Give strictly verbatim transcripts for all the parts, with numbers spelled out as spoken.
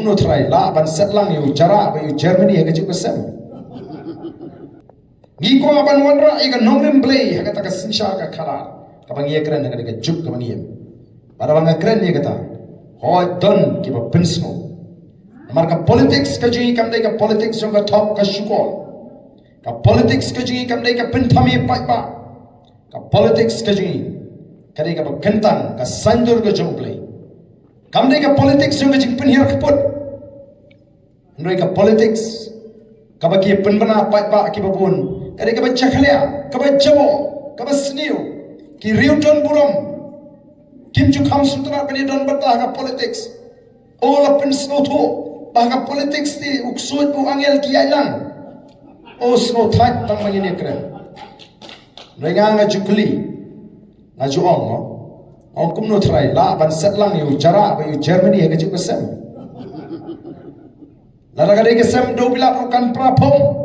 Nutrai la ban set lang ïa u Jara ba ïa u Germany ha ka juk ka sem. Ngi kwah ban wanrah ïa ka nongrim Blei ha kata ka synshar ka khadar. Kaba ngi ïakren ha ka juk kaba ngi im. Bad ba nga kren ïa kata, hooid don kiba pynsngew. Namar ka politics ka jong ngi kam dei ka politics jong ka thok ka shukor. Ka politics ka jong ngi kam dei ka pynthame paidbah. Ka politics ka jong ngi ka dei kaba kyntang, ka saiñdur ka jong U Blei. Kam dei ka politics jong ka jingpynhiar kput. Hynrei ka politics kaba ki pynbna paidbah kiba bun ka dei kaba jakhlia, kaba jabo, kaba sniew. Ki riew don burom kim ju kham sngewtynnat ban ïadon bynta ha ka politics. O la pynsngewthuh ba ha ka politics te u ksuid u angel ki ïaid lang. O sngewthuh tang ba ngin ïakren. Hynrei nga nga ju kylli, nga ju ong, mo. Ong kumno trai la ban set lang ïa u Jara ba ïa u Germany ha ka juk ka sem. Lada ka dei ka sem dewbilat ruh kan pra phong.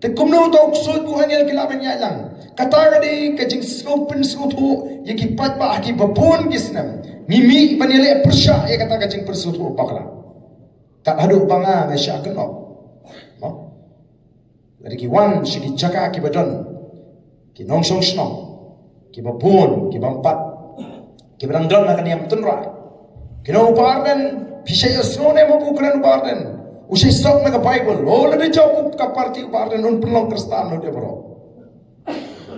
Te kumno uto u ksuid u angel ki lah ban ïaid lang? Kata ka dei ka jingsngew pynsngewthuh ïa ki paidbah ha kiba bun ki snem. Ngi mih ban ïaleh pyrshah ïa kata ka jingpynsngewthuh bakla. Kat haduh ba nga nga shah kynnoh. Mo? Lada ki wan sha ki jaka kiba don ki nongshong shnong kiba bun, kiba ympat, kiba dang don ha ka niam tynrai. Kino u Bah Ardent, phi shait ïohsngew ne em ba u kren u Bah Ardent? U shait sok na ka Baibl. O, lada jop u ka party u Bah Ardent un pynlong Khristan lut ïa baroh.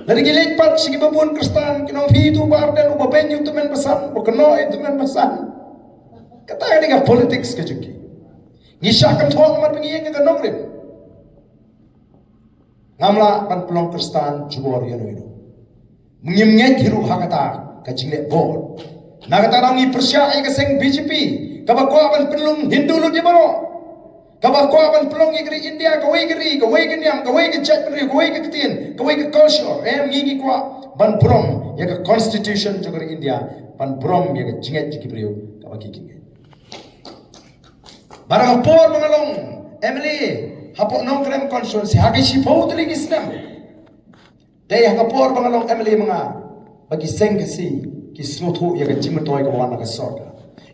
Lada ki leit pat sha kiba bun Khristan, ki ong phi, uto u Bah Ardent uba beiñ ïa u tymmen basan, uba kynnoh ïa u tymmen basan. Kata ka dei ka politics ka jong ki. Ngi shah kynthoh namar ba ngi ïeng ïa ka nongrim. Ngam lah ban pynlong Khristan jubor ïano ïano. Ngim ngeit hi ruh ha kata ka jingleh bor. Na kata daw ngi pyrshah ïa ka seng B J P kaba kwah ban pynlong Hindu lut ïa baroh. Kaba kwah ban pynlong ïa ka ri India kawei ka ri, kawei ka niam, kawei ka jaitbynriew, kawei ka ktien, kawei ka culture. Em, ngi ngi kwah ban burom ïa ka constitution jong ka ri India, ban burom ïa ka jingngeit jong ki briew kaba ki ki ngeit. Ba ha ka por ba nga long M L A hapoh Nongkrem constituency ha ki shiphew tylli ki snem. Dei ha ka por ba nga long M L A ma nga ba ki seng Khasi ki sngewthuh ïa ka jingmyntoi kaba wan na ka sorkar.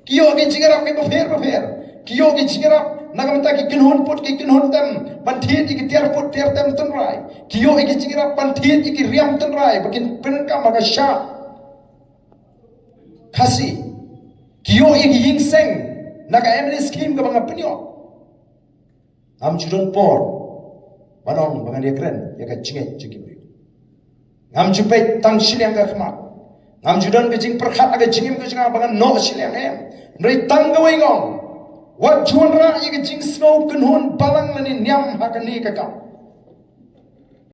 Ki ïoh ki jingïarap kiba pher bapher. Ki ïoh ki jingïarap na ka bynta ki kynhun put ki kynhun tem ban thied ïa ki tiar put tiar tem tynrai. Ki ïoh ïa ki jingïarap ban thied ïa ki riam tynrai ba kin pyndonkam ha ka shah Khasi. Ki ïoh ïa ki ïing seng na ka M L A scheme kaba nga pynïoh. Ngam ju don por ban ong ba ngan ïakren ïa ka jingngeit jong ki briew. Ngam ju peit tang shiliang ka khmat. Ngam ju don ka jingpyrkhat ha ka jingim ka jong nga ba ngan noh shiliang, em. Hynrei tang kawei nga ong, wat ju wanrah ïa ka jingsngew kynhun balang lane niam ha kane ka kam.